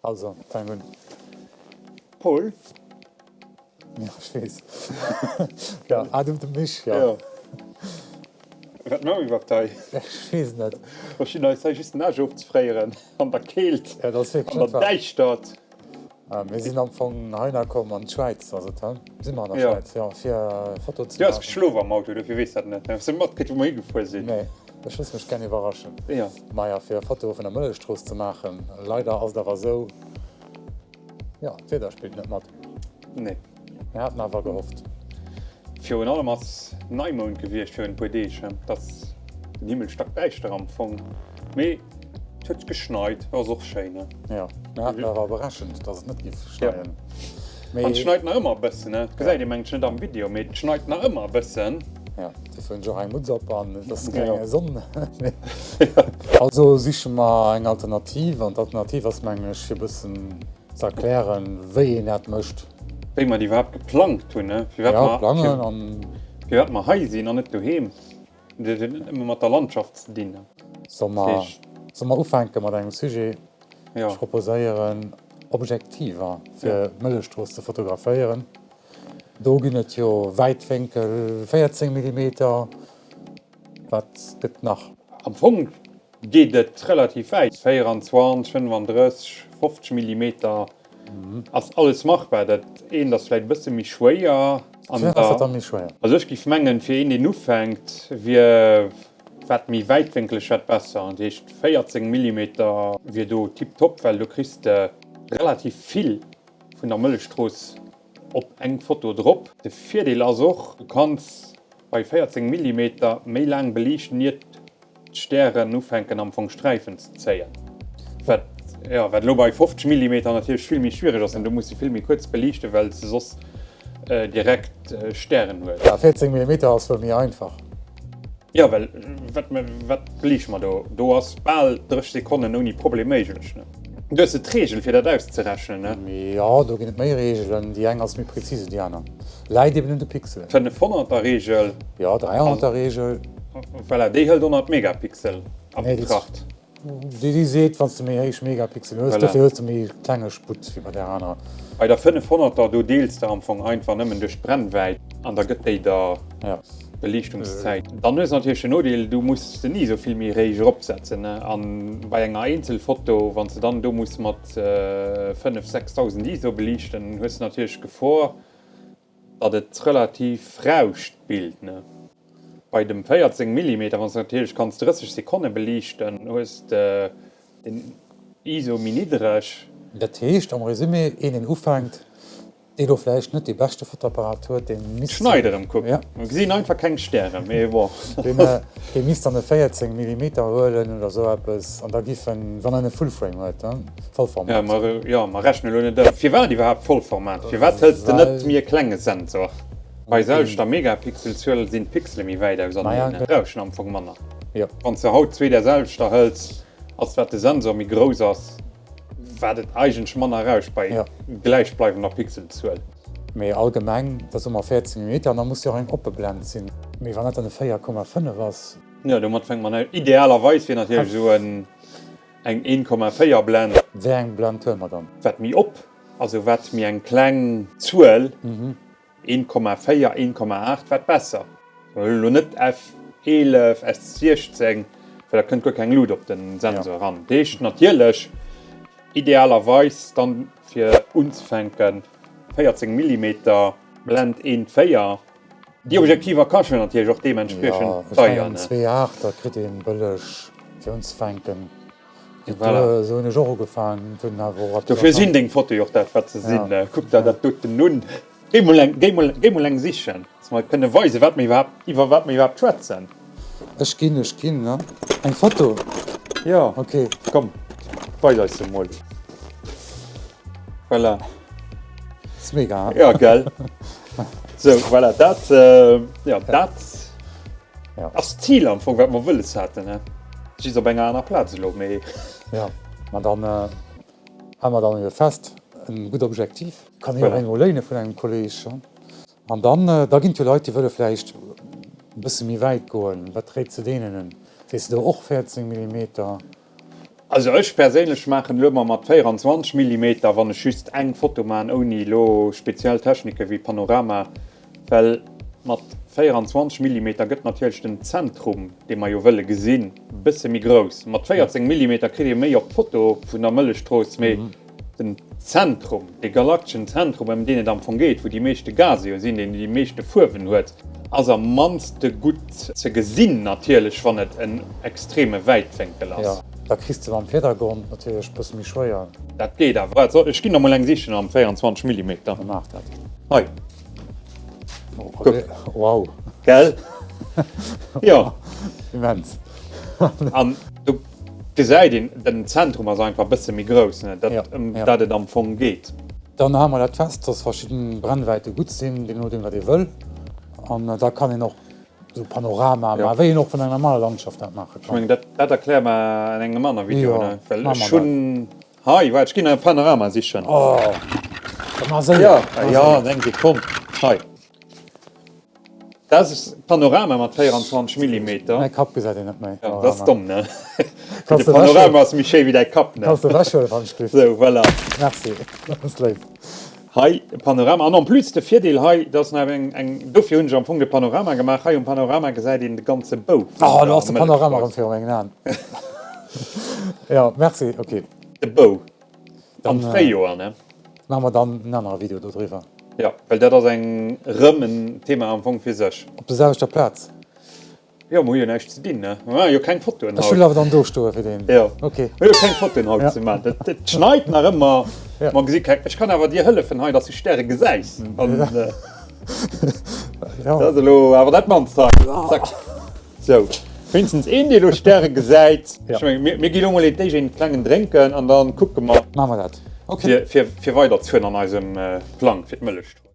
Also, fang un. Paul? Ja, ech weess. Ja, ah, du, du mich, ja. Ja. Wat maache mir iwwerhaapt hei? Ech weess et net. Mer stinn eis hei just den Aarsch ofzefréieren an der Keelt, Ja, dat ass wierklech an net der wahr. Däischtert. Mir sinn am Fong heihinner komm an d'Schwäiz, ass et, he? Si mer an der Ja. Schwäiz, ja, fir Foto ze Du has maachen. geschlof am Auto, dofir weess dat net. Hues du matkritt, wou mer higefuer sinn? Nee, ech loosse mech gär iwwerraschen. Ja. Maja, fir e Foto vun der Mëllechstrooss ze maachen. Leider ass et awer esou, jo, d'Wieder spillt net mat. Nee. Mir haten awer gehofft. Virun allem ass Neimound gewiescht virun e puer Deeg. Et ass den Himmel stackdäischter am Fong, mee et huet geschneit, ass och schéin. Jo, mir haten awer berechent, dass et net giff schneien. An et schneit nach ëmmer e bëssen, et gesäit ee mengen ech net am Video, mee et schneit nach ëmmer e bëssen. Jo, dofir hunn ech och eng Mutz op an et ass keng Sonn. Also siche mer eng Alternativ an d'Alternativ ass mengen ech fir e bëssen ze erklären, wéi een dat mécht. Wéi mer et iwwerhaapt geplangt hunn, ne? Firwat Ja, mer, plangen an. firwat mer hei sinn an net doheem. Dat huet net nëmme mat der Landschaft ze dinn. Solle mer, solle mer ufänke mat engem Sujet? Ja. Ech proposéieren, Objektiver fir d'Mëllechstrooss ze fotograféieren. Do ginn et jo Wäitwénkel, 14 Millimeter, wat gëtt nach? Am Fong geet et relativ wäit, 24, 35, 50 Millimeter ass alles machbar. Dat eent ass vläit e bësse méi schwéier. Firwat ass dat da méi schwéier? Also ech géif mengen, fir een deen ufänkt, wier wat méi wäitwénkeleg wat besser. Dat heescht 14 Millimeter wier do tiptop, well do kriss de relativ vill vun der Mëllechstrooss op eng Foto drop. De Virdeel ass och, du kanns bei 14 Millimeter méi laang beliichten iert d'Stären ufänken am Fong Sträifen ze zéien. Wat, jo, wat elo bei 50 Millimeter natierlech vill méi schwiereg ass, denn do muss de vill méi kuerz beliichten, well s de soss direkt Stären hues. Ja, 14 Millimeter ass wuel méi einfach. Jo, well wat, wat beliichte mer do? Do ass bal 30 Sekonnen ouni Problem méiglech, ne? Du hues de d'Reegel fir dat auszerechnen, ne? Jo, do ginn et méi Reegelen. Déi eng ass méi prezis wéi déi aner. Läit eben un de Pixelen. D'Fënnefhonnerter Reegel. Jo, Dräihonnerter Reegel. Voilà, déi hëlt 100 Megapixel a Betracht. Déi déi seet, wann s de méi héich Megapixel hues, dofir hues de méi klenge Sputt wéi bei där anerer. Bei der 500er, do deels de am Fong einfach nëmmen duerch d'Brennwäit an da gëtt déi der Beliichtungszäit. Dann hues de natierlech den Nodeel, du muss den ISO vill méi héich eropsetzen an bei enger Eenzelfoto, wann s de dann do muss mat 5, 6000 ISO beliichten, hues de natierlech d'Gefor, datt et relativ rauscht d'Bild ne. Bei dem 14 Millimeter wanns de natierlech kanns 30 Sekonne beliichten hues de den ISO méi niddreg. Dat heescht am Résumé, een deen ufänkt, dee lo vläicht net dee beschte Fotoapparat huet, dee misst. Schneit erëm, kuck, mer gesinn einfach keng Stären, mee bon. Dee misst dann e 14 Millimeter huelen oder sou eppes an da giff en, wann en e Fullframe huet, Vollformat. Ja, mer, jo, mer rechnen elo net ëm. Firwat iwwerhaapt Vollformat? Firwat hëls de net méi e klenge Sensor? Bei selwechter Megapixelzuel sinn d'Pixele méi wäit auserneen, rauschen am Fong manner. Wann s de haut zwee där selwechter hëls, ass wat de Sensor méi grouss ass, wat et eigentlech manner rauscht bei gläichbleiwender Pixelzuel. Mee allgemeng, da soe mer 14 Millimeter, an da muss jo och eng oppe Blend sinn. Mee wann dat dann e 4,5 ass? Jo, domat fänkt mer un. Idealerweis wier natierlech esou en. Eng 1,4 Blend. Wéi eng Blend huele mer dann? Wat méi op, also wat méi eng kleng Zuel, 1,4, 1,8, wat besser. Mer huelen elo net F11, S16, well da kënnt guer keng Lut op den Sensor eran. Dat heescht natierlech idealerweis dann fir unzefänken 14 Millimeter Blend 1,4. Déi Objektiver kaschten natierlech och deementspriechend deier. Jo, ech mengen 2,8 dat kritt een bëlleg fir unzefänken. Voilà. Esou hunn ech och ugefaangen, hunn awer och eppes Dofir sinn deng Fotoe och dat wat se sinn. Kuck der dat doten un. Géi mol eng, géi mol, géi mol eng sichen, dass mer kënne weisen, wat mer iwwerhaapt, iwwer wat mer iwwerhaapt schwätzen. Ech ginn, ech ginn, ne? Eng Foto? Jo. Ok. Komm, weis eis se mol. Voilà. Ass mega, hein? Ja, gell? Sou, voilà, dat, jo, dat ass d'Zil am Fong, wat mer wëlles haten, ne? Just op enger aner Plaz elo, mee. Jo, ma dann hale mer dann elo fest, en gutt Objektiv. Kann ee jo och eng mol léine vun engem Kolleg. An dann, da ginn et jo Leit, déi wëlle vläicht e bësse méi wäit goen. Wat réits de deenen un? Sees de do och 14 Millimeter? Also ech perséinlech maachen elo emmer mat 24 Millimeter, wann ech just eng Foto maan ouni elo speziell Technike wéi Panorama, well mat 24 Millimeter gëtt natierlech den Zentrum, dee mer jo wëlle gesinn, bësse méi grouss. Mat 14 Millimeter kritt ee méi op d'Foto vun der Mëllechstrooss, mee den Zentrum, dee galakteschen Zentrum, ëm deen et am Fong geet, wou déi meeschte Gase jo sinn, deen déi meeschte Fuerwen huet, Ass am mannste gutt ze gesinn natierlech wann et en extreme Wäitwénkel ass. Jo, da kriss de mam Virdergrond natierlech bësse méi schwéier. Dat geet awer. Waart, ech ginn der mol eng sichen am 24 Millimeter. Da maach dat. Hei. Kuck. Wow. Gell? Jo. Immens. An do gesäit een, den Zentrum ass einfach bësse méi grouss, ne, dat ëm dat et am Fong geet. Dann hale mer dat fest, dass verschidden Brennwäite gutt sinn, deemno nodeem wat ee wëll. An da kann een och esou Panorama maachen, wéi een och vun enger normaler Landschaft dat maache kann. Ech mengen, dat, dat erkläre mer an engem anere Video, ne? Well ech hunn hei, waart, ech ginn e Panorama sichen. Oh, da mar séier. Jo, jo, eng Sekonn. Hei. Dat ass Panorama mat 24 Millimeter. Mäi Kapp gesäit een net méi. Ja, dat ass domm, ne? De Panorama ass méi schéi wéi däi Kapp, ne? Kanns de ewechhuelen, wann ech giff. Sou, voilà. Merci, dat ass léif. Hei de Panorama. An en plus de Virdeel hei, dat ass nach eng, eng, dofir hunn ech am Fong de Panorama gemaach. Hei um Panorama gesäit een de ganze Bou vun der. Oh, lo ass de Panorama erëm viru mengen Aen. Jo, merci, ok. De Bou. Am Fréijoer, ne? Maache mer dann en anere Video dodriwwer. Jo, well dat ass eng rëm en Thema am Fong fir sech. Op der selwechter Plaz? Jo, mer hu jo näischt ze dinn, ne? Mer maache jo keng Fotoen haut. Ech wëll awer dann do stoe fir deen. Jo. Ok. Mer hu jo keng Fotoen haut ze maachen. Et, et schneit nach ëmmer. Jo. Mer gesi keng. Ech kann awer dir hëllefen hei, dass du Stäre gesäis. An. Jo. Dat ass elo awer dat mannst hei. Zack. Sou, wéinstens een dee lo Stäre gesäit. Ja. Ech mengen, mir, mir gi lo mol een d'éischt een klengen drénken an dann kucke mer. Maache mer dat. Okay. Fir, fir, fir weiderzefueren an eisem Plang fir d'Mëllechstrooss.